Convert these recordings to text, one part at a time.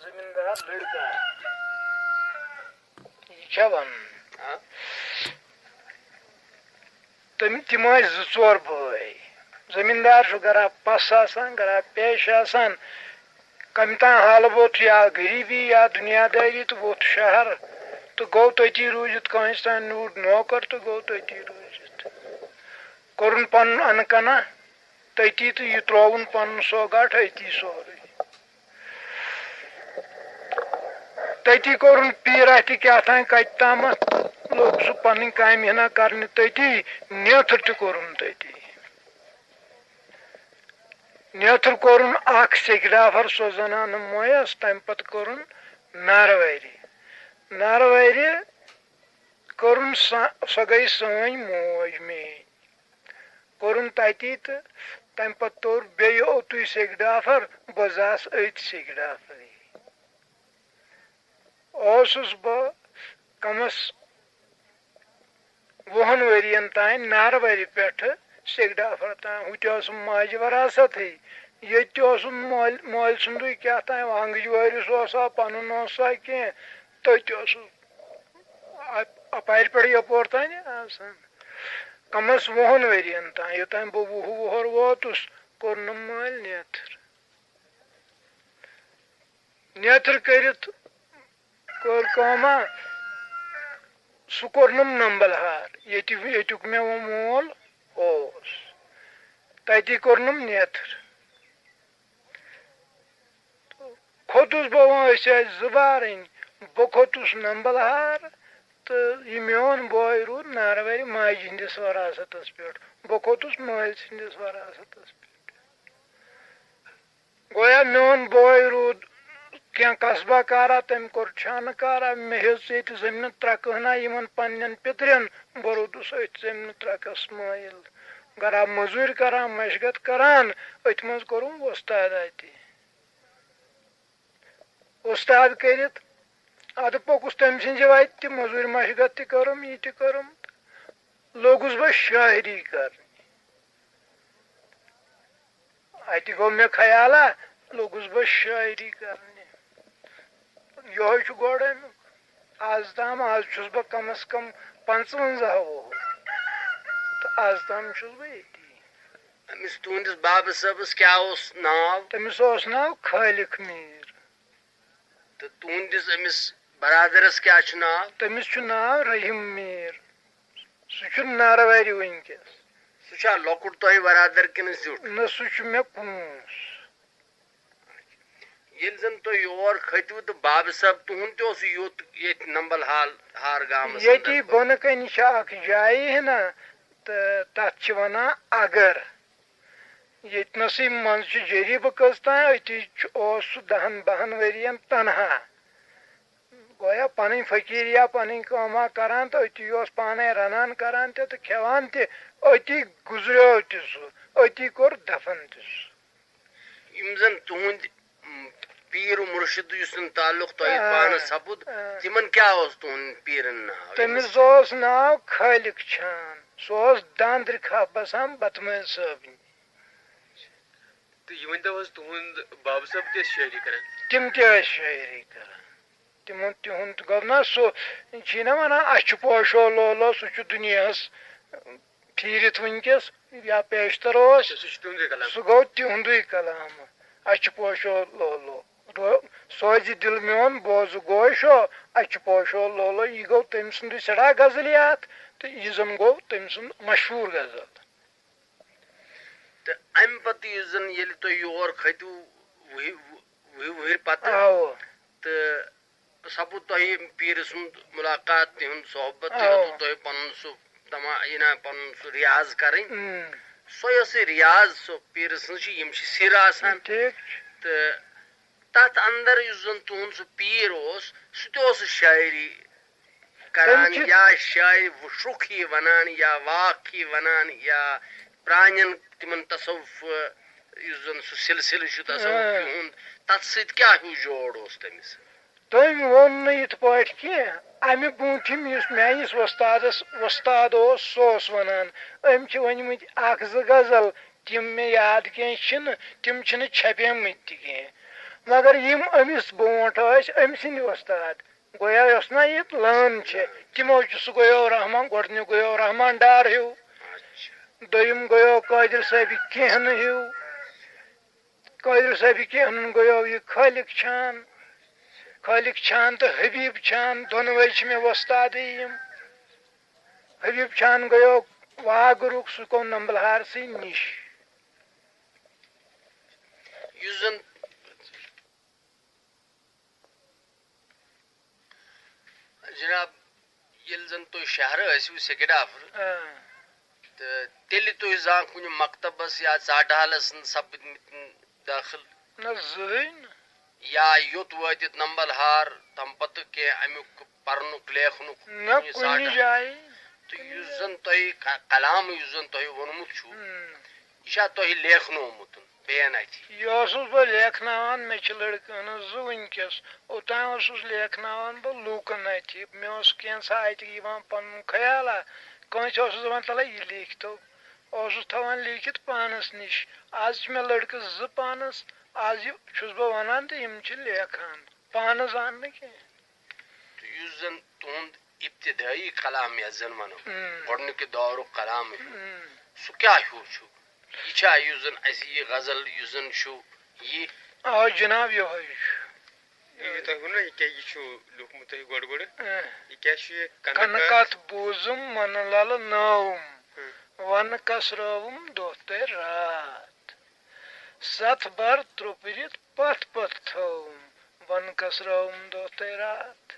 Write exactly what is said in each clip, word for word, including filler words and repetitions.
زٔمیٖندار لٔڑکہٕ۔ یہِ چھا وَنُن؟ آ۔ تِم، تِم ٲسۍ زٕ ژور بٲے۔ زٔمیٖندار چھُ گرا پَس آسان، گرا پیش آسان۔ کَمہِ تام حالہٕ ووت یا غریٖبی یا دُنیا دٲری تہٕ ووت شہر تہٕ گوٚو تٔتی روٗزِتھ۔ کٲنٛسہِ تام نیوٗر نوکر تہٕ گوٚو تٔتی روٗزِتھ۔ کوٚرُن پَنُن اَنہٕ کَنہ تٔتی تہٕ یہِ ترٛووُن پَنُن سوگاٹ أتی سورُے۔ تٔتی کوٚرُن پیٖرا تہِ کیٛاہ تام کَتہِ تامَتھ، لوٚگ سُہ پَنٕنۍ کامہِ ہنا کَرنہِ تٔتی، نیتھٕر تہِ کوٚرُن تٔتی۔ نیتھٕر کوٚرُن اَکھ سیٚکہِ ڈافَر، سۄ زَنانہٕ مویَس، تَمہِ پَتہٕ کوٚرُن ناروٲری۔ ناروٲری کوٚرُن سا-، سۄ گٔے سٲنۍ موج میٛٲنۍ۔ کوٚرُن تَتی تہٕ تَمہِ پَتہٕ توٚر بیٚیہِ اوٚتُے سیٚکہِ ڈافَر، بہٕ زاس أتھۍ سیٚکہِ ڈافرٕے۔ اوسُس بہٕ کَمَس وُہَن ؤرِیَن تام ناروٲرِ پٮ۪ٹھٕ سیٚکہِ ڈافَر تام۔ ہُتہِ اوسُم ماجہِ وراثتھٕے، ییٚتہِ تہِ اوسُم مٲلۍ، مٲلۍ سُنٛدُے کیٛاہ تام، وانٛگٕج وٲرِس اوسا، پَنُن اوسا کینٛہہ، تٔتۍ اوسُس اَپ-، اَپارِ پٮ۪ٹھ یَپور تام آسان۔ کَمَس وُہَن ؤرِیَن تام، یوٚتام بہٕ وُہ وُہُر ووتُس، کوٚرنَم مٲلۍ نیتھٕر۔ نیتھٕر کٔرِتھ کوٚر کٲما، سُہ کوٚرنَم نمبل ہار، ییٚتہِ، ییٚتیُک مےٚ وۄنۍ مول اوس، تَتی کوٚرنَم نیتھٕر۔ کھوٚتُس بہٕ وۄنۍ، أسۍ ٲسۍ زٕ بارٕنۍ، بہٕ کھوٚتُس نمبل ہار تہٕ یہِ میون بوے روٗد ناروارِ ماجہِ ہِنٛدِس وراثتس پٮ۪ٹھ، بہٕ کھوٚتُس مٲلۍ سٕنٛدِس وراثتس پٮ۪ٹھ۔ گویا میون بوے روٗد کینٛہہ قصبہ کارا، تٔمۍ کوٚر چھانہٕ کارا، مےٚ ہیٚژ ییٚتہِ زٔمیٖنہٕ ترٛکہٕ ہنا یِمن پننٮ۪ن پِترٮ۪ن، بہٕ روٗدُس أتھۍ زٔمیٖنہٕ ترٛکس مٲیِل۔ گرا مٔزوٗرۍ کران، مشقت کران، أتھۍ منٛز کوٚرُم وۄستادہ تہِ۔ وۄستاد کٔرِتھ، اَدٕ پوٚکُس تٔمۍ سٕنٛزِ وَتہِ تہِ، مٔزوٗرۍ مشقت تہِ کٔرٕم، یہِ تہِ کٔرٕم، تہٕ لوٚگُس بہٕ شٲعری کرنہِ۔ اَتہِ گوٚو مےٚ خیالا، لوٚگُس بہٕ شٲعری کرنہِ۔ یِہوٚے چھُ گۄڈٕ اَمیُک۔ آز تام، آز چھُس بہٕ کم از کم پنٛژونٛزاہ وُہُر۔ تہٕ آز تام چھُس بہٕ ییٚتی۔ أمِس تُہٕنٛدِس بابہٕ صٲبَس کیٛاہ اوس ناو؟ تٔمِس اوس ناو خالق میٖر۔ تہٕ تُہٕنٛدِس أمِس برادرَس کیٛاہ چھُ ناو؟ تٔمِس چھُ ناو رحیٖم میٖر۔ سُہ چھُ ناروارِ وٕنکیٚس۔ سُہ چھا لۄکُٹ تۄہہِ برادر کِنہٕ زیُٹھ؟ نہ، سُہ چھُ مےٚ کُنوُہ۔ ییٚلہِ زن تُہۍ یور کھٔتِو تہٕ بابہٕ صٲب تُہُنٛد تہِ اوس یوٚت ییٚتھۍ نمبل ہال، ہار گامس ییٚتی اندر۔ بۄنہٕ کنہِ چھِ اکھ جایہِ ہنا، تہٕ تتھ چھِ ونان اگر۔ ییٚتہِ نسٕے منٛز چھُ جریٖبہٕ کٔژ تام، أتی چھُ، اوس سُہ دہن بہن ؤرین تنہا۔ گویا پنٕنۍ فقیٖریا، پنٕنۍ کٲما کران تہٕ أتی اوس پانے رنان کران تہِ تہٕ کھٮ۪وان تہِ۔ أتی گُزریو تہِ سُہ، أتی کوٚر دفن تہِ سُہ۔ یِم زن تُہٕنٛدۍ، م، پیٖر و مُرشِد یُس زن تعلق تۄہہِ آ، پانس سپُد، آ۔ تِمن کیٛاہ اوس تُہُنٛد پیٖرن ناو؟ تٔمِس اوس ناو خالق چھان، سُہ اوس داندرِ کھاہ بسان بتمٲلۍ صٲبنہِ۔ تہٕ یہِ ؤنۍتو حظ، تُہُنٛد بابہٕ صٲب تہِ ٲسۍ شٲعری کران؟ تِم تہِ ٲسۍ شٲعری کران۔ تِمن، تِہُنٛد گوٚو نا سُہ، چھِی نا ونان، اَسہِ چھُ پوشو لولو، سُہ چھُ دُنیاہس پھیٖرِتھ وٕنکیٚس، یا پیشتر اوس، سُہ چھُ تِہُنٛدُے کلام۔ سُہ گوٚو تِہُنٛدُے کلام۔ اَسہِ چھُ پوشو لولو۔ رو-، سوزِ دِل میون بوزٕ گوشو، اَسہِ چھُ پوشو لولو۔ یہِ گوٚو تٔمۍ سُنٛدُے سٮ۪ٹھاہ غزلیات، تہٕ یہِ زن گوٚو تٔمۍ سُنٛد مشہوٗر غزل۔ تہٕ اَمہِ پتہٕ یُس زن ییٚلہِ تُہۍ یور کھٔتِو وُہہِ، وُہہِ وُہٕرۍ پتہٕ، اَوا۔ تہٕ سپُد تۄہہِ پیٖرٕ سُنٛد مُلاقات، تِہُنٛد صحبت، تہِ اَوا۔ ہیوٚتوٕ تۄہہِ پنُن سُہ تما-، یہِ نا پنُن سُہ ریاض کرٕنۍ۔ اۭں۔ سۄے ٲس یہِ ریاض، سۄ پیٖرٕ سٕنٛز چھِ، یِم چھِ سِر آسان۔ ٹھیٖک چھُ۔ تہٕ تتھ اندر یُس زن تُہُنٛد سُہ پیٖر اوس، سُہ تہِ اوس شاعری کران، تٔمۍ چھِ یا شاعری وُشرُک ہی ونان، یا واکھ ہی ونان، یا پرانٮ۪ن تِمن تصوف، یُس زن سُہ سلسلہٕ چھُ تصوف آ۔ ہُنٛد، تتھ سۭتۍ کیٛاہ ہیوٗ جوڑ اوس تٔمِس؟ تٔمۍ ووٚن نہٕ یِتھ پٲٹھۍ کینٛہہ۔ امہِ برونٛٹھِم یُس میٲنِس وۄستادس وۄستاد اوس، سُہ اوس ونان، أمۍ چھِ ؤنۍمٕتۍ اکھ زٕ غزل، تِم مےٚ یاد کینٛہہ چھِنہٕ، تِم چھِنہٕ چھپیمٕتۍ تہِ کینٛہہ۔ مگر یِم أمِس برونٛٹھ ٲسۍ، أمۍ سٕنٛدۍ وۄستاد، گویا یۄس نہ یہِ لٲن چھِ، تِمو چھُ، سُہ گویو رحمان، گۄڈٕنیُک گویو رحمان ڈار ہیوٗ، دوٚیِم گویو قٲدر صٲبِ کینٛہہ نہٕ ہیوٗ، قٲدر صٲبِ کینٛہہ نہٕ گویو یہِ خٲلق چھان، خٲلق چھان تہٕ حبیٖب چھان دۄنوَے چھِ مےٚ وۄستادٕے یِم۔ حبیٖب چھان گویو واگرُک، سُہ گوٚو نمبلہارسٕے نِش۔ یُس زَن جناب، ییٚلہِ زَن تُہۍ شہرٕ ٲسِو سیٚکہِ ڈافر، آ۔ تہٕ تیٚلہِ تُہۍ زانٛہہ کُنہِ مکتبس یا ژاٹہٕ حالس منٛز سپٕدمٕتۍ دٲخل؟ نہ، زٕہٕے نہٕ۔ یا یوٚت وٲتِتھ نمبل ہار، تَمہِ پتہٕ کینٛہہ اَمیُک پرنُک لیکھنُک نہ، کُنہِ کُنہِ ژاٹہٕ؟ جایہِ۔ تہٕ یُس زَن تۄہہِ ک-، کلام یُس زَن تۄہہِ ووٚنمُت چھُو، ہُم۔ یہِ چھا تۄہہِ لیکھنومُت؟ بیٚیَن اَتھِ۔ یہِ اوسُس بہٕ لیکھناوان، مےٚ چھِ لٔڑکہٕ ہٕنٛز زٕ وٕنکیٚس۔ اوٚتام اوسُس لیکھناوان بہٕ لوٗکَن اَتھِ۔ مےٚ اوس کینٛژھا اَتہِ یِوان پَنُن خیالا، کٲنٛسہِ اوسُس دَپان، "تَلَے یہِ لیکھتو۔" اوسُس تھاوان لیکھِتھ پانَس نِش۔ آز چھِ مےٚ لٔڑکہٕ زٕ پانَس، آز یہِ چھُس بہٕ وَنان تہٕ یِم چھِ لیکھان۔ پانہٕ زانہٕ نہٕ کینٛہہ۔ تہٕ یُس زَن تُہُنٛد ابتدٲیی کلام یَتھ زَن وَنو، اۭں۔ گۄڈٕنیُک یہِ دورُک کلام ہیوٗ، اۭں۔ سُہ کیٛاہ ہیوٗ چھُ؟ یہِ چھا یُس زَن اَسہِ یہِ غزل یُس زَن چھُ، یہِ؟ آ جناب، یِہوٚے چھُ۔ یہِ تۄہہِ ووٚنوُ نہ، یہِ کیٛاہ، یہِ چھُ لیوٗکھمُت تۄہہِ گۄڈٕ گۄڈٕ؟ اۭں۔ یہِ کیٛاہ چھُ یہِ؟ کَنہٕ کَتھ؟ کَنہٕ کَتھ بوٗزُم، مَنہٕ لَلہٕ نٲوُم، اۭں۔ وَنہٕ کَسرٲوُم دۄہ تہٕ راتھ۔ ستھ بر ترٛوپرِتھ پتھ پتھ تھٲوٕم، وَنہٕ کسرٲوٕم دۄہ تہٕ راتھ۔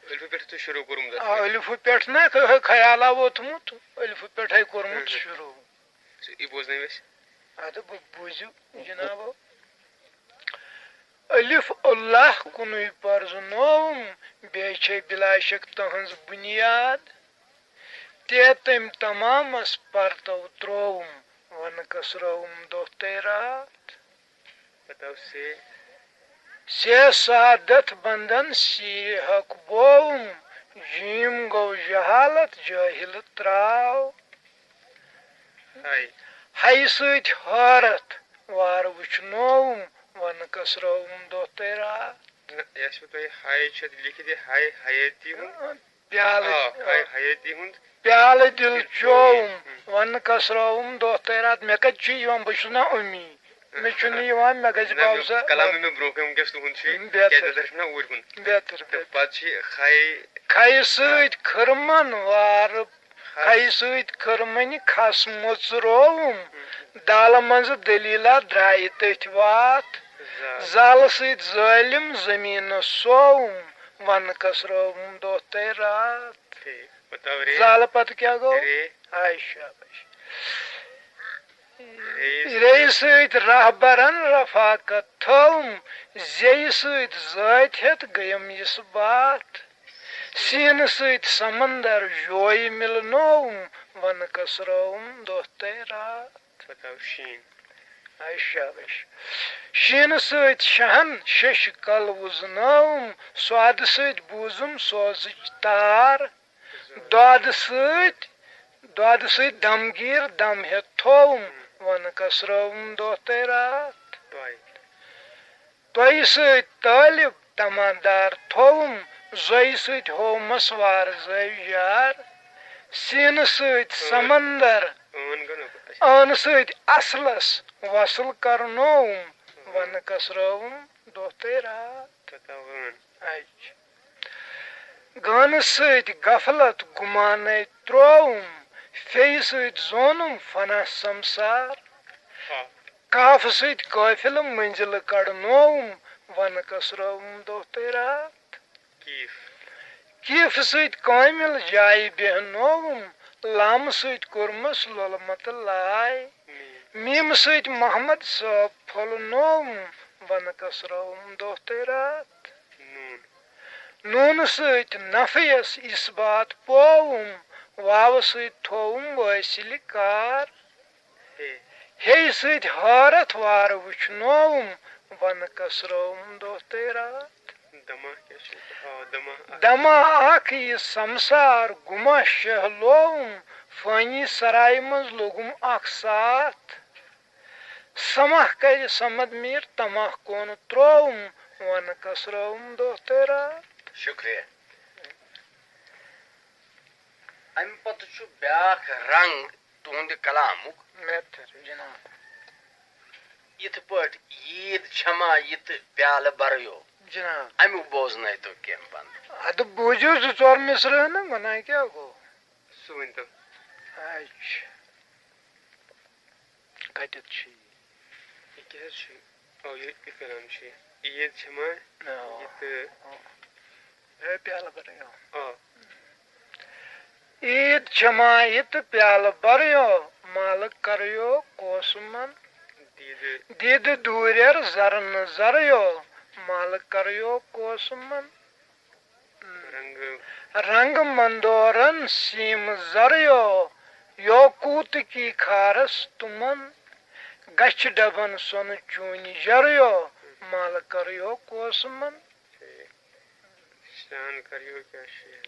ٲلفہٕ پٮ۪ٹھ تُہۍ شروٗع کوٚرمُت اَتھ آ، پٮ۪ٹھ؟ ٲلفہٕ پٮ۪ٹھ نہ، خ-، خیالا ووتمُت، ٲلفہٕ پٮ۪ٹھَے کوٚرمُت ہُم، ہُم۔ شروٗع۔ سُہ یہِ بوزنٲوِو اَسہِ۔ اَدٕ بہٕ بوٗزِو جنابو۔ الف اللہ کُنُے پرزٕنووُم، بیٚیہِ چھے بِلا شک تٕہٕنٛز بُنیاد۔ تے تٔمۍ تمامس پرتو ترووُم، وَنہٕ کسرٲوُم دۄہ تہٕ راتھ۔ پتہٕ آو سے۔ سے سعادت بندن سیٖرِ حق بووُم، جیٖم گوٚو جہالت جٲہِل تراو۔ ہاے۔ ہاے سۭتۍ حٲرتھ وارٕ وٕچھنووُم، وَنہٕ کسرٲوُم دۄہ تہٕ راتھ۔ نہ، یہِ آسِوٕ تۄہہِ ہاے چھِ اَتھ لیکھِتھ، یہِ ہاے حیٲتی ہُنٛد۔ پیالہٕ، آ، ہاے حیٲتی ہُنٛد۔ پیالہٕ دِل چووُم، وَنہٕ کسرٲوُم دۄہ تہٕ راتھ۔ مےٚ کَتہِ چھُ یِوان؟ بہٕ چھُس نہ اُمی۔ مےٚ چھُنہٕ یِوان، مےٚ گژھِ نہ، مےٚ باوسا کلام مےٚ برونٛہہ کَنہِ وٕنکیٚس تُہُنٛد چھُ، بہتر۔ کیٛازِ نظر چھُنہ اوٗرۍ کُن۔ بہتر، تہٕ بہتر۔ پَتہٕ چھِ یہِ کھے۔ کھے سۭتۍ کھٔرمَن وارٕ، کھے۔ کھے سۭتۍ کھٔرمَنہِ کھس مٔژرووُم، دالہٕ منٛزٕ دٔلیٖلہ درٛایہِ تٔتھۍ واتھ۔ زال۔ زالہٕ سۭتۍ ظٲلِم زٔمیٖنَس سووُم، وَنہٕ کسرٲوُم دۄہ تہٕ راتھ۔ ٹھیٖک۔ پتہٕ آو رے۔ زالہٕ پتہٕ کیٛاہ گوٚو؟ رے۔ آے شاباش۔ رے۔ رے سۭتۍ رہبرن رفاقت تھٲوٕم، زیٚیہِ سۭتۍ زٲتۍ ہٮ۪تھ گٔیم یِژھ باتھ۔ سیٖنہٕ سۭتۍ سمندر جویہِ مِلنووُم، وَنہٕ کسرٲوُم دۄہ تہٕ راتھ۔ پتہٕ آو شیٖن۔ آے شاباش۔ شیٖنہٕ سۭتۍ شہن ششہِ کل وُزنٲوٕم، سوادٕ سۭتۍ بوٗزُم سوزٕچ تار۔ دۄدٕ سۭتۍ، دۄدٕ سۭتۍ دمگیٖر دم ہٮ۪تھ تھووُم، وَنہٕ کسرٲوٕم دۄہ تہٕ راتھ۔ تۄہہِ۔ تۄہہِ سۭتۍ طٲلب تماندار تھووُم، زۄیہِ سۭتۍ ہوومس وارٕ زٲوۍ یار۔ سیٖنہٕ سۭتۍ سمندر، ٲن گوٚو نہ؟ ٲنہٕ سۭتۍ اصلس وصل کرنووُم، وَنہٕ کسرٲوُم دۄہ تہٕ راتھ۔ پتہٕ آو ٲن۔ اچھا۔ گانہٕ سۭتۍ غفلت گُمانے ترووُم، فیٚیہِ سۭتۍ زونُم فنا سمسار۔ ہا۔ کافہٕ سۭتۍ قٲفلہٕ مٔنزِلہٕ کڑنووُم، وَنہٕ کسرٲوُم دۄہ تہٕ راتھ۔ کیف۔ کیفہٕ سۭتۍ کامل جایہِ بیہنووُم، لامہٕ سۭتۍ کوٚرمس لولہٕ متہٕ لاے۔ میم۔ میٖمہٕ سۭتۍ محمد صٲب پھۄلنووُم، وَنہٕ کسرٲوُم دۄہ تہٕ راتھ۔ نوٗن۔ نوٗنہٕ سۭتۍ نفعس اثبات پووُم، واوٕ سۭتۍ تھووُم وٲصِلہِ کار۔ ہے۔ ہے سۭتۍ حٲرتھ وارٕ وٕچھنووُم، وَنہٕ کسرٲوُم دۄہ تہٕ راتھ۔ دما کیٛاہ چھُ؟ آ، دما اکھ۔ دما اکھ یہِ سمسار گُما شہلووُم، فٲنی سرایہِ منٛز لوٚگُم اکھ ساتھ۔ سماہ کرِ سمد میر تماہ کون ترووُم، ونہٕ کسرٲوُم دۄہ تہٕ راتھ۔ شُکریہ۔ امہِ پتہٕ چھُ بیٛاکھ رنگ تُہنٛدِ کلامُک۔ بہتر جناب۔ یِتھ پٲٹھۍ عیٖد چھما یہِ تہٕ پیالہٕ برٕیو۔ جناب۔ امیُک بوزنٲیتو کینٛہہ بند۔ ادٕ بوٗزِو زٕ ژور مصرٲہ نہٕ، گۄناہ کیٛاہ گوٚو؟ سُہ ؤنۍتو۔ اچھا۔ کتٮ۪تھ چھُ یہِ؟ یہِ کیٛاہ حظ چھُ؟ او، یہِ، یہِ کلام چھُ یہِ۔ عیٖد چھِ ما؟ آ۔ یہِ تہٕ آ۔ ہے، پیالہٕ بَرٕیو۔ آ۔ عیٖد چھِ ما یہِ تہٕ پیالہٕ بَرٕیو، مالہٕ کَرٕیو کوسہٕ من۔ دیٖدٕ۔ دیٖدٕ دوٗرٮ۪ر زَرٕ نہٕ زَرٕیو، مالہٕ کَرٕیو کوسہٕ من۔ رنگ۔ رنگ مندورن سیم زریو، یوقوت کی خارس تمن، گچھ ڈبن سون چونی جریو، مال کریو کوسمن۔ ٹھیک۔ شان کریو کیا شعر؟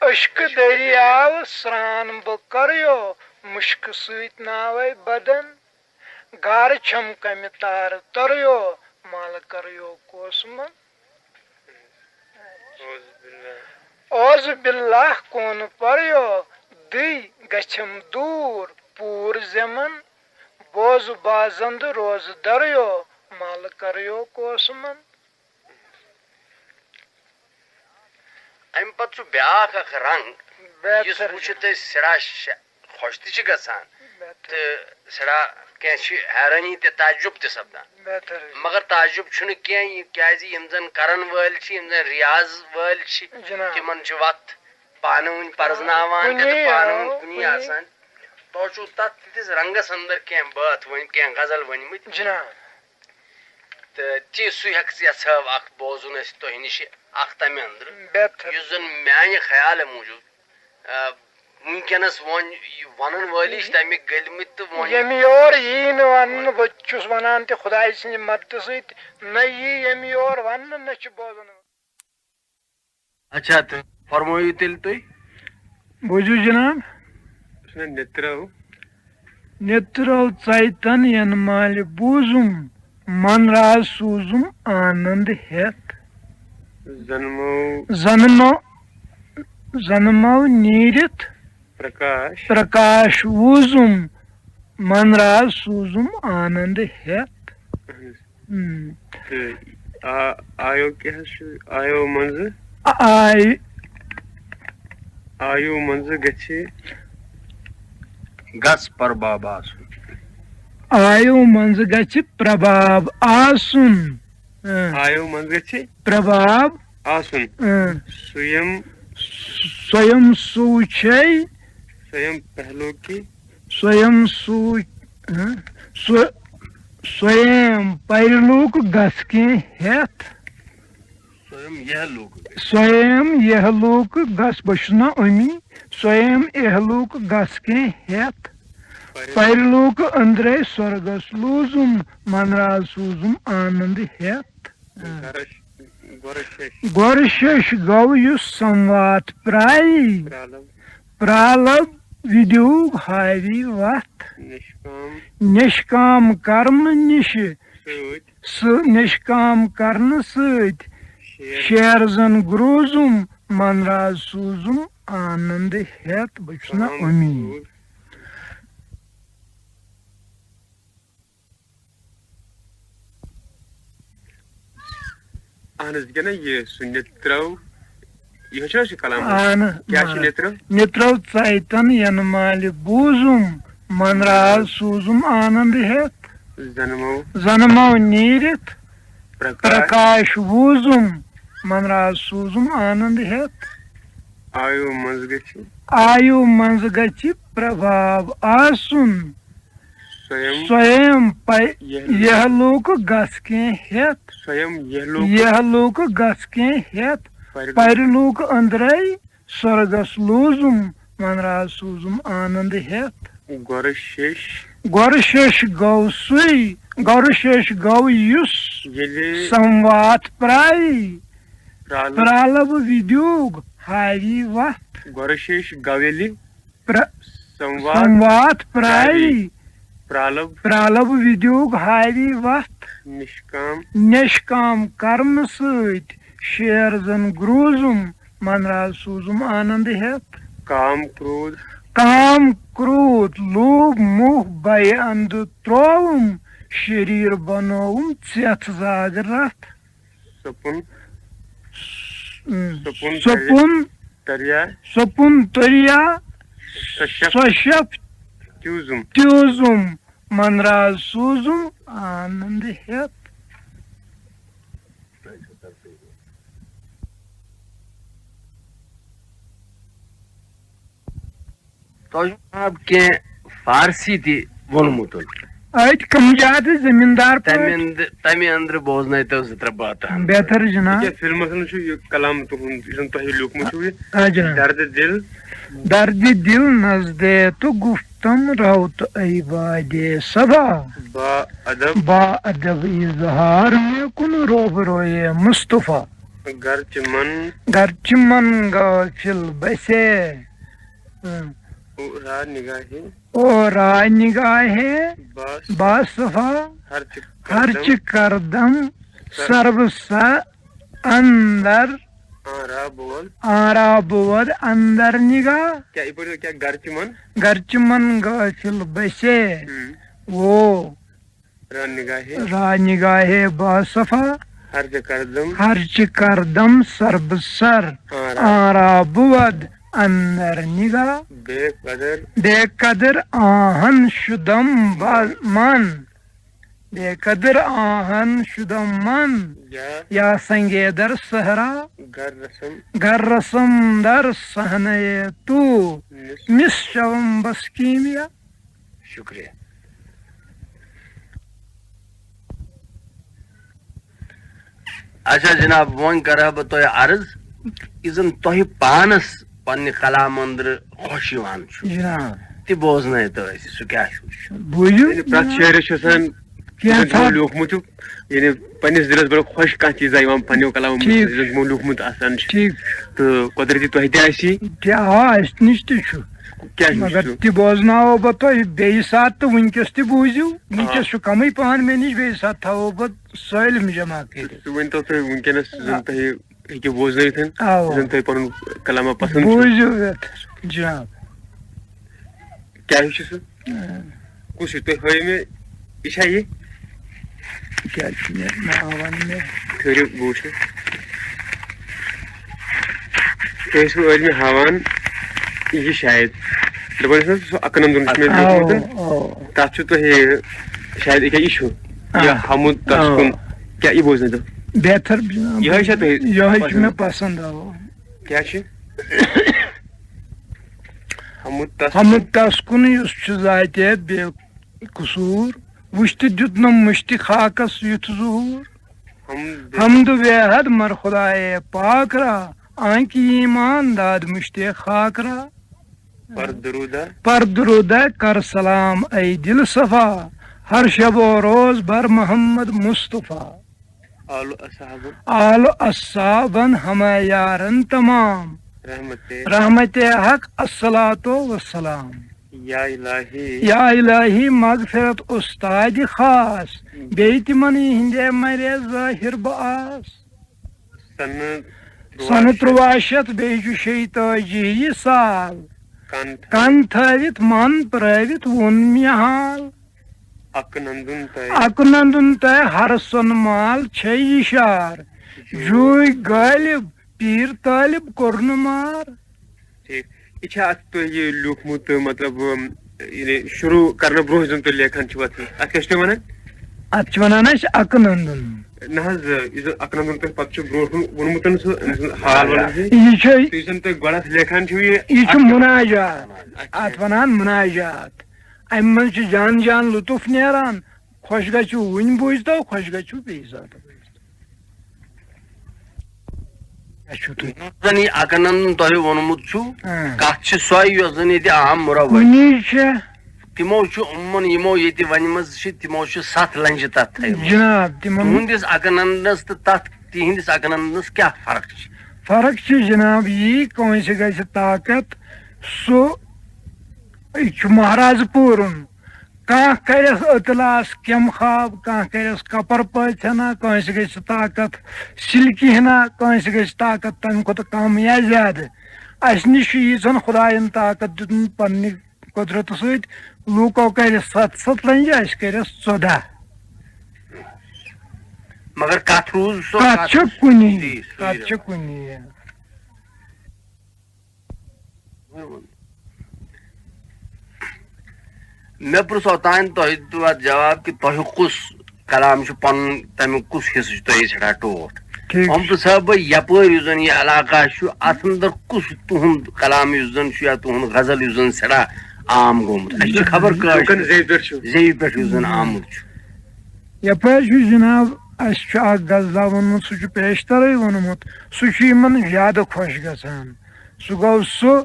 اشک دریاو سران بہ کریو، مشک سۭتۍ ناوے بدن۔ گار چھم کمہِ تار تریو، مال کریو کوسمن۔ اعوذ باللہ۔ اعوذ باللہ کون پریو، دٕے گژھم دوٗر پوٗر زٮ۪من۔ بوز بازند روز دریو، مال کریو کوسمن۔ امہِ پتہٕ چھُ بیٛاکھ اکھ رنگ، بہتر یُس وٕچھِتھ جناب۔ أسۍ سٮ۪ٹھاہ شہ-، خۄش تہِ چھِ گژھان بہتر۔ تہٕ سٮ۪ٹھاہ کینٛہہ چھِ حیرٲنی تہِ تعجب تہِ سپدان۔ بہتر۔ مگر تعجب چھُنہٕ کینٛہہ، یہِ کیٛازِ یِم زن کرن وٲلۍ چھِ، یِم زن ریاض وٲلۍ چھِ، جناب۔ تِمن چھِ وتھ پانہٕ ؤنۍ پرزناوان تہِ کُنی، تہٕ پانہٕ آ، ؤنۍ کُنی کُنی۔ آسان۔ تۄہہِ چھُو تتھ تِتھِس رنگس اندر کینٛہہ بٲتھ ؤنۍ، کینٛہہ غزل ؤنۍمٕتۍ۔ جناب۔ تہٕ تی سُے ہیٚکہِ یژھٲو اکھ بوزُن أسۍ تۄہہِ نِش اکھ تَمہِ اندرٕ، بہتر۔ یُس زن میانہِ خیالہٕ موٗجوٗب، آ، وٕنکیٚنس وۄنۍ یہِ ونن وٲلی چھِ تَمِکۍ گٔلمٕتۍ تہٕ وۄنۍ ییٚمہِ یور یی نہٕ وننہٕ، بہٕ تہِ چھُس ونان تہِ خدایہِ سٕنٛدِ مدتہٕ سۭتۍ نہ یی ییٚمہِ یور وننہٕ، نہ چھِ بوزان۔ اچھا، تہٕ فرمٲیِو تیٚلہِ تُہۍ۔ بوٗزِو جناب۔ یُس مےٚ نیٚترو۔ نیٚترو ژَیتَن یَنہٕ مالہِ بوٗزُم، من راز سوٗزُم آنند ہٮ۪تھ۔ زَنہٕ مو۔ زَنہٕ مو-، زَنہٕ مو نیٖرِتھ پرکاش۔ پرکاش ووٗزُم، من راز سوٗزُم آنند ہٮ۪تھ۔ اہن حظ۔ ہم۔ تہٕ آ-، آیو کیٛاہ حظ چھُ؟ آیو منٛزٕ۔ آ-، آے۔ آیو منٛزٕ گژھِ۔ گژھ پرباب آسُن۔ آیو منٛزٕ گژھِ پرباب آسُن۔ اۭں۔ آیو منٛزٕ گژھِ۔ پرباب۔ آسُن۔ اۭں۔ سُیم۔ سُیم سوٗ چھے۔ سُیم پہلو کی۔ سویم سوٗ، ہہ؟ سو-، سویم پرلوک گژھ کینٛہہ ہٮ۪تھ۔ سویم یہلوک۔ سویم یہلوک گژھ، بہٕ چھُس نہ اُمی۔ سویم یہلوک گژھ کینٛہہ ہٮ۪تھ۔ پر-، پرلوک أنٛدرے سۄرگس لوٗزُم، من راز سوٗزُم آنند ہٮ۪تھ۔ گۄرٕ شش۔ گۄرٕ شش گوٚو یُس سموات پرٛایی۔ پرٛالب۔ پرٛالب وِدیوگ ہاوی وتھ۔ نشکام۔ نشکام کرنہٕ نِشہِ۔ سۭتۍ۔ سُہ نشکام کرنہٕ سۭتۍ۔ شیر۔ شیر زن گروزُم، من راز سوٗزُم آنند ہٮ۪تھ۔ بہٕ چھُس نہ تمام اُمید۔ سوٗز۔ اہن حظ، یہِ کیٛاہ نا یہِ سُہ نیٚترو، یہِ چھُ حظ یہِ کلام حظ؟ اہن حظ، کیٛاہ چھُ اہن حظ۔ نیٚترو؟ نیٚترو ژیتن ینہٕ مالہِ بوٗزُم، من راز سوٗزُم آنند ہٮ۪تھ۔ زنمو۔ زنمو نیٖرِتھ، پرکاش۔ پرکاش ووٗزُم، من راز سوٗزُم آنند ہٮ۪تھ۔ آیو منٛز گژھِ۔ آیو منٛز گژھِ پرباب آسُن۔ سویم۔ سویم پہ-، یہلوک۔ یہلوک گژھ کینٛہہ ہٮ۪تھ۔ سویم یہلوک۔ یہلوک گژھ کینٛہہ ہٮ۪تھ۔ پرلوک۔ پرلوک أنٛدرے سۄرگس لوٗزُم، ونراز سوٗزُم آنند ہٮ۪تھ۔ گۄرٕ شیش۔ گۄرٕ شیش گوٚو سُے، گۄرٕ شیش گوٚو یُس ییٚلہِ سموات پرٛایی۔ پرٛالہٕ۔ پرٛالہٕ وِدیوگ ہاوی وتھ۔ گۄرٕ شیش گوٚو ییٚلہِ پرٛ-، سموات سموات پرٛایی۔ پرٛایی۔ پرالب۔ پرالب وِدیوگ ہاوی وتھ۔ نشکام۔ نشکام کرمہٕ سۭتۍ شیر زن گروٗزُم، من راز سوٗزُم آنند ہٮ۪تھ۔ کام کرودھ۔ کام کرودھ لوٗبھ موہ بے اندٕ ترووُم، شریٖر بنووُم ژٮ۪تھ زاگ رتھ۔ سپُن۔ سپُن سپُن تریا۔ تریا۔ سپُن تریا۔ سشپ۔ سشپ۔ تیوٗزُم۔ تیوٗزُم۔ من راز سوٗزُم آنند ہٮ۪تھ۔ تۄہہِ چھُ جناب کینٛہہ فارسی تہِ ووٚنمُت۔ أتھۍ کم زیادٕ زٔمیٖندار تَمہِ پٲٹھۍ۔ اندٕ-، تَمہِ اندرٕ بوزنٲیتو زٕ ترٛےٚ بٲتھ۔ بہتر جناب۔ یہِ کیٛاہ فِلمَس منٛز چھُ یہِ کلام تُہُنٛد، یُس زَن تۄہہِ لیوٗکھمُت چھُو یہِ؟ آ جناب۔ درد دِل۔ درد دِل نزدے تو گفتم رو تو ای بادے صبا۔ با ادب۔ با ادب اظہار میں کن روبروئے مصطفیٰ۔ گرچہ من۔ گرچہ من غافل بسے۔ ہاں۔ او را نگاہے۔ او را نگاہے۔ باس۔ باصفا۔ ہر چہ ہر کردم۔ چہ کردم۔ سر۔ سرب سا اندر۔ آرا بود۔ آرا بود اندر نگاہ۔ کیٛاہ یہِ پٲٹھۍ کیٛاہ گرچہ من؟ گرچہ من غافل بسے۔ ہم۔ او۔ را نگاہے۔ را نگاہے باصفا۔ ہر چہ کردم۔ ہر چہ کردم سرب سر۔ آرا۔ آرا بود اندر نگاہ۔ بے قدر۔ بے قدر آہن شدم با-، من۔ بے قدر آہن شدم من۔ یا۔ یا سنگے در صحرا۔ گر رسم۔ گر رسم در صحنہ تو۔ مس۔ مس شوم بس کیمیا۔ شکریہ۔ اچھا جناب، وۄنۍ کرٕ ہا بہٕ تۄہہِ عرض، یُس زن تۄہہِ پانس پننہِ کلام أنٛدرٕ خۄش یِوان چھُ، جناب۔ تہِ بوزنٲیتو اَسہِ، سُہ کیٛاہ چھُ؟ بوٗزِو۔ یعنی پرٛٮ۪تھ شٲعرس چھُ آسان کینٛہہ یُس زن تِمو ژھا- لیوٗکھمُت چھُ، یعنی پننِس دِلس بڑٕ خۄش کانٛہہ چیٖزا یِوان پننیو کلامو منٛز، ٹھیٖک۔ یُس زن تِمو لیوٗکھمُت آسان چھُ۔ ٹھیٖک۔ تہٕ قۄدرتی تۄہہِ تہِ آسی۔ تہِ آ، اَسہِ نِش تہِ چھُ۔ کیٛاہ چھُ مگر سُہ؟ تہِ بوزناوو بہٕ تۄہہِ بیٚیہِ ساتہٕ تہٕ وٕنکیٚس تہِ بوٗزِو۔ آ۔ وٕنکیٚس چھُ کمٕے پہن مےٚ نِش، بیٚیہِ ساتہٕ تھاوو بہٕ سٲلِم جمع کٔرِتھ۔ سُہ ؤنۍتو تُہۍ وٕنکیٚنَس زَن آ۔ تۄہہِ ہیٚکِو بوزنٲوِتھ، آ۔ زَن تۄہہِ پَنُن کلامہ پَسنٛد چھُ۔ بوٗزِو یَتھ جناب۔ کیٛاہ ہیوٗ چھُ سُہ؟ آ۔ کُس ہیوٗ؟ تُہۍ ہٲیِو مےٚ، یہِ چھا یہِ؟ کیٛاہ چھُ مےٚ ناو وَنہٕ مےٚ؟ ٹھٔہرِو، بہٕ وٕچھٕ۔ تُہۍ ٲسِو ٲدۍ مےٚ ہاوان یہِ شاید۔ دَپان ٲسۍ نہ سُہ اَکہٕ نَمدُن چھُ مےٚ آ، لیوٗکھمُت۔ آ۔ تَتھ چھُ تۄہہِ شاید یہِ کیٛاہ یہِ چھُ؟ آ۔ یہِ حمُد آ۔ تَسکُن۔ کیٛاہ یہِ بوزنٲوتو؟ بہتر جناب۔ یِہوٚے چھا تۄہہِ یِہوٚے چھُ پسنٛد؟ مےٚ پسنٛد، آ۔ کیٛاہ چھُ؟ حمُد تَسکُن۔ حمُد تَسکُن یُس چھُ ذاتِ بے قصوٗر، وٕچھ تہٕ دیُتنَم مُشتِ خاکَس یُتھ ظہوٗر۔ حمد۔ حمد بے حد مر خدائے پاک را، آنکہ ایمان داد مُشتِ خاک را۔ پر درودہ۔ پر درودہ کر سلام اے دل صفا، ہر شب و روز بر محمد مصطفیٰ۔ آل و اصحابن۔ آل و اصحابن ہمہ یارن تمام۔ رحمت۔ رحمت حق الصلاۃ والسلام۔ یا الہی۔ یا الہی مغفرت استاد خاص، بیٚیہِ تِمن یِہنٛدے مرے ظٲہر بہٕ آس۔ سنہٕ سنہٕ تُرٛواہ شیٚتھ بیٚیہِ چھُ شیٚیہِ تٲجی یہِ سال۔ کن تھٲوِتھ۔ کن تھٲوِتھ من پرٲوِتھ ووٚن مےٚ حال۔ اکہٕ نندُن تۄہہِ۔ اکہٕ نندُن تۄہہِ ہر سۄنہٕ مال چھے یہِ شار۔ جوٗ۔ جوٗے غٲلب پیٖر طٲلب کوٚر نہٕ مار۔ ٹھیٖک۔ یہِ چھا اَتھ تۄہہِ یہِ لیوٗکھمُت، مطلب، یعنی شروٗع کرنہٕ برٛونٛہہ یُس زَن تُہۍ لیکھان چھِو اَتھ، اَتھ کیٛاہ چھِ تُہۍ وَنان؟ اَتھ چھِ وَنان أسۍ اَکہٕ نَندُن۔ نہ حظ، یُس زَن اَکہٕ نَندُن تۄہہِ پَتہٕ چھُ برٛونٛہہ کُن ووٚنمُت سُہ، أمۍ سُنٛد حال وَنان چھِ۔ یہِ چھُ، تہٕ یُس زَن تُہۍ گۄڈٕ اَتھ لیکھان چھِو یہِ، یہِ چھُ اَتھ کیٛاہ وَنان؟ مُناجات۔ اَچھا۔ اَتھ وَنان مُناجات۔ اَمہِ منٛز چھِ جان جان لطف نیران۔ خۄش گژھِو وُنہِ بوٗزتو، خۄش گژھِو بیٚیہِ ساتہٕ بوٗزتو۔ کیٛاہ چھُو تُہۍ؟ یُس زَن یہِ اَکہٕ نَندُن تۄہہِ ووٚنمُت چھُ، آ۔ کَتھ چھِ سۄے یۄس زَن ییٚتہِ عام مُروٲیی۔ کُنی چھےٚ۔ تِمو چھُ یِمَن، یِمو ییٚتہِ وَنِمٕژ چھِ، تِمو چھِ سَتھ لَنجہِ تَتھ تھٲیمٕژ۔ جِناب، تِمَن تُہٕنٛدِس اَکہٕ نَندَس تہٕ تَتھ تِہِنٛدِس اَکہٕ نَندَس کیٛاہ فرق چھِ؟ فرق چھِ جِناب یی، کٲنٛسہِ گژھِ طاقت، سُہ چھُ مہراز پوٗرُن۔ کانٛہہ کَرٮ۪س اطلاس کیٚمہٕ خواب، کانٛہہ کَرٮ۪س کپر پٲژھٮ۪نا، کٲنٛسہِ گژھِ طاقت سِلکہِ ہنا، کٲنٛسہِ گژھِ طاقت تَمہِ کھۄتہٕ کم یا زیادٕ۔ اَسہِ نِش چھُ ییٖژہن خۄدایَن طاقت دیُتمُت پننہِ قۄدرتہٕ سۭتۍ، لوٗکو کَرِ ستھ ستھ لنجہِ، اَسہِ کَرٮ۪س ژۄداہ۔ مگر کتھ روٗز سۄ کَتھ کتھ؟ چھِ کُنی، تی، سُے کَتھ رَب۔ چھِ کُنی۔ مےٚ پرٛژھ اوٚتانۍ تۄہہِ تہِ واتہِ جواب کہِ تۄہہِ کُس کلام چھُ پنُن، تمیُک کُس حصہٕ چھُ تۄہہِ ژھٕنان ٹوٹھ؟ ٹھیٖک چھُ۔ محمد صٲب، یپٲرۍ یُس زن یہِ علاقہٕ چھُ، اتھ اندر کُس تُہُنٛد کلام یُس زن چھُ یا تُہُنٛد غزل یُس زن سٮ۪ٹھاہ عام گوٚمُت؟ اَسہِ چھِ خبر کٲشرِ لوٗکن زیوِ پٮ۪ٹھ چھُ۔ زیوِ پٮ۪ٹھ یُس زن آمُت چھُ۔ یپٲرۍ چھُ جناب، اَسہِ چھُ اکھ غزلہ ووٚنمُت، سُہ چھُ پیشترٕے ووٚنمُت، سُہ چھُ یِمن زیادٕ خۄش گژھان۔ سُہ گوٚو سُہ،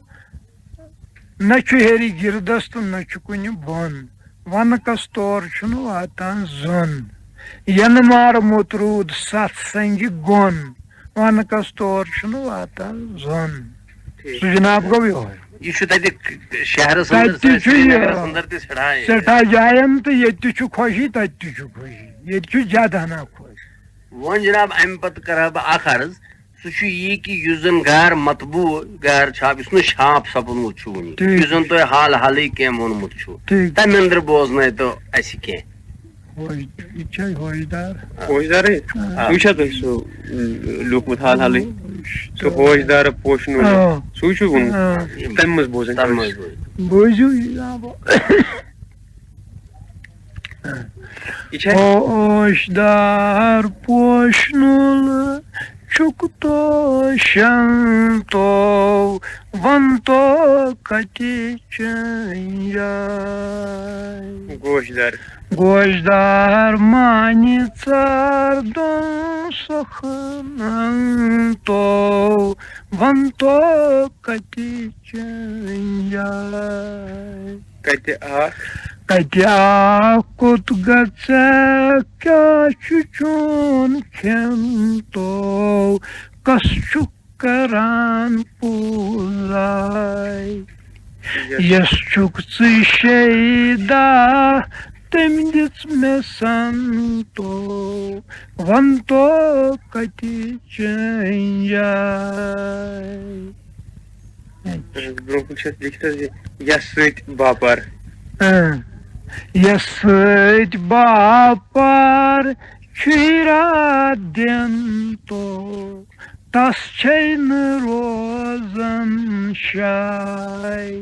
نہ چھُ ہیٚرِ گِردس تہٕ نہ چھُ کُنہِ بۄن، ونہٕ کس تور چھُنہٕ واتان زوٚن۔ ینہٕ مارمُت روٗد ستھ سنگہِ گۄن، ونہٕ کس تور چھُنہٕ واتان زوٚن۔ سُہ جناب گوٚو یِہوے۔ یہِ چھُ تتہِ شہرس اندر، تتہِ تہِ چھُ یہِ سرینگرس اندر تہِ سٮ۪ٹھاہ یہِ۔ سٮ۪ٹھاہ جاین تہٕ ییٚتہِ تہِ چھُ خۄشی، تتہِ تہِ چھُ خۄشی، ییٚتہِ چھُ زیادٕ ہنا خۄش۔ وۄنۍ جناب، امہِ پتہٕ کرٕ ہا بہٕ اکھ عرض، سُہ چھُ یی کہِ یُس زن غیر مطبوع، غیر چھاپ، یُس نہٕ چھاپ سپُدمُت چھُ وُنہِ، ٹھیٖک۔ یُس زن تۄہہِ حال حالٕے کینٛہہ ووٚنمُت چھُ، ٹھیٖک۔ تمہِ اندرٕ بوزنٲے تو اسہِ کینٛہہ۔ ہوش-، یہِ چھا ہوشدار؟ ہوشدارٕے؟ آ۔ وٕچھا تۄہہِ سُہ، اۭں، لیوٗکھمُت حال حالٕے؟ سُہ ہوشدار پوشنُل۔ آ۔ سُے چھُ ووٚنمُت۔ آ۔ تَمہِ منٛز بوزٕنۍ۔ تَمہِ منٛز بوزٕنۍ۔ بوٗزِو یہِ جناب۔ یہِ چھا؟ ہوشدار پوشنُل چھُکھ توشن تو، وَن تو کَتہِ چٲنۍ جاے۔ گوشدار۔ گوشدار مانہِ ژار دۄن سخنن تو، وَن تو کَتہِ چٲنۍ جاے۔ کَتہِ آکھ؟ کَتہِ آکھ، کوٚت گژھکھ، کیٛاہ چھُ چون کھٮ۪ن تو، کَس چھُکھ کران پوٗزاے؟ یَس چھُکھ ژٕ شیدا، تٔمۍ دِژ مےٚ سنتو، وَن تو کَتہِ چٲنۍ جاے؟ برونٛہہ کُن چھِ اَتھ لیکھِتھ حظ یہِ، یَس سۭتۍ باپار۔ اۭں۔ یَس سۭتۍ باپار چھُے راتھ دِن تو، تَس چھے نہٕ روزان شاے۔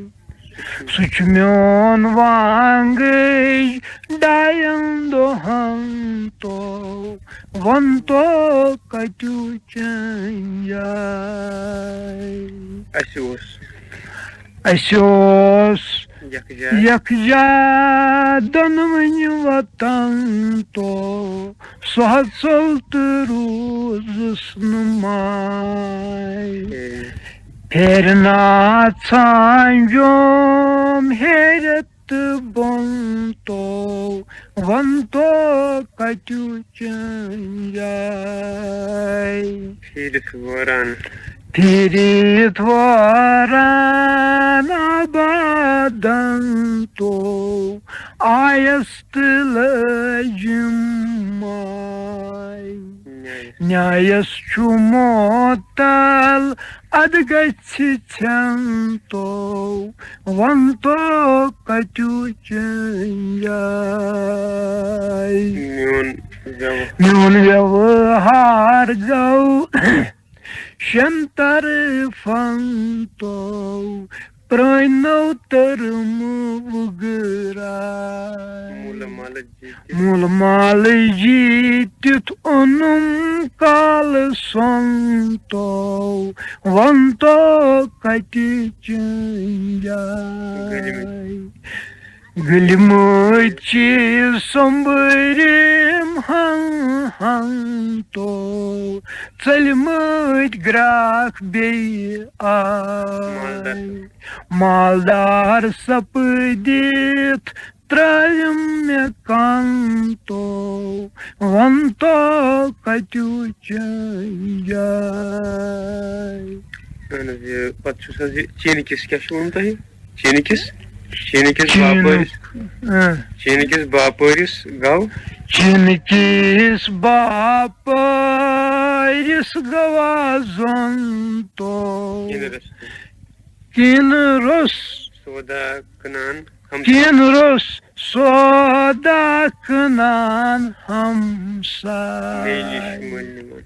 سُہ چھُ میون وانگٕج ڈاین دۄہن تو، وَن تو کَتیُو چٲنۍ جاے۔ اَسہِ اوس اَسہِ اوس یَکجا۔ یَکجا دۄنوٕنۍ وطن تو، سُہ ہَژوٚل تہٕ روٗزُس نہٕ ماے۔ ہے۔ پھیرنا ژھانٛجوم ہیٚرِ تہٕ بۄن تو، وَن تو کَتیُو چٲنۍ جاے۔ پھیٖرِتھ وٲران۔ پھیٖرِتھ وٲران آبادن تو، آیس تہٕ لٲجِم ماے۔ نیاے۔ نیایس چھُ معطل، اَدٕ گژھِ ژھٮ۪ن تو، وَن تو کَتیُو چٲنۍ جاے۔ میون ویوٕ۔ میون ویوہار گوٚو شٮ۪ن طرفن تو، پرٛٲنۍ نٔو تٔرمہٕ وُگراے۔ مول مالہٕ جیٖتِتھ۔ مول مالہٕ جیٖتِتھ اوٚنُم کالہٕ سۄن تو، وَن تو کَتہِ چٲنۍ جاے۔ گٔلۍ مٕتۍ چھِ سۄمبرِم ہن ہن تو، ژٔلۍ مٕتۍ گرٛاکھ بیٚیہِ آے۔ مالدار سپدِتھ ترٛٲوِم مےٚ کن تو، وَن تو کَتیُو چٲنۍ جاے۔ اہن حظ، یہِ پتہٕ چھُس حظ یہِ چینہِ کِس کیٛاہ چھُ ووٚنمُت تۄہہِ؟ چینہِ کِس؟ چیٖنہٕ کِس چیٖنہٕ، باپٲرِس، اۭں۔ چیٖنہٕ کِس باپٲرِس گوٚو۔ چیٖنہٕ کِس باپٲرِس گوٚو زوٚن تو۔ کِنہٕ روٚس۔ کِنہٕ روٚس۔ سودا کٕنان ہم۔ کِنہٕ روٚس سودا کٕنان ہمساے۔ مے نِش مٔلۍ نِوان۔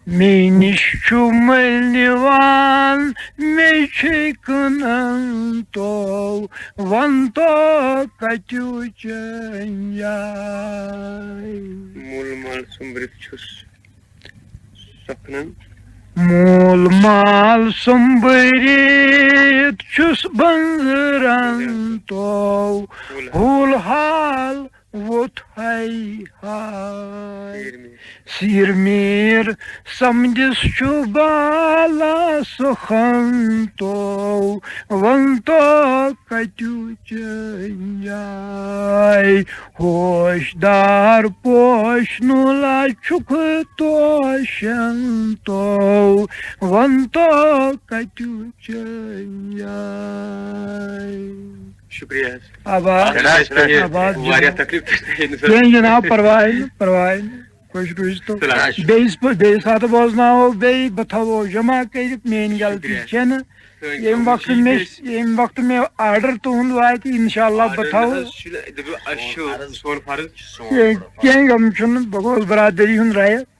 مے نِش چھُ مٔلۍ نِوان، مے چھُے کٕنان تو، وَن تو کَتیُو چٲنۍ جاے۔ مول مال سوٚمبرِتھ چھُس سۄکھنان۔ مول مال سوٚمبرِتھ چھُس بنزران تو، حول حال ووٚتھ ہاے ہاے۔ سیٖر میٖر۔ سیٖر میٖر سمجھس چھُ بالا سخن تو، وَن تو کَتیُو چٲنۍ جاے۔ ہوشدار پوشنُلا چھُکھ توشن تو، وَن تو کَتیُو چٲنۍ جاے۔ شُکریہ حظ۔ آباد۔ اَتھ چھِ اَسہِ آباد۔ واریاہ تکلیٖف تہِ۔ کینٛہہ جناب، پرواے نہٕ، پرواے نہٕ۔ خۄش روٗزِو۔ تُل حظ۔ بیٚیِس پہ-، بیٚیہِ ساتہٕ بوزناوو بیٚیہِ، بہٕ تھاوو جمع کٔرِتھ، میٛٲنۍ غلطی شُکریہ۔ چھَنہٕ۔ سٲنۍ ییٚمہِ کامٲہِش وقتہٕ چھِ مےٚ، أسۍ۔ ییٚمہِ وقتہٕ مےٚ order تُہُنٛد واتہِ، اِنشاء اللہ بہٕ order نہ تھاوٕ۔ حظ چھُنہٕ، دٔپِو، اَسہِ چھُ سون فرض۔ کینٛہہ، کینٛہہ غم چھُنہٕ، بہٕ گوٚوُس برادٔری ہُنٛد رایت۔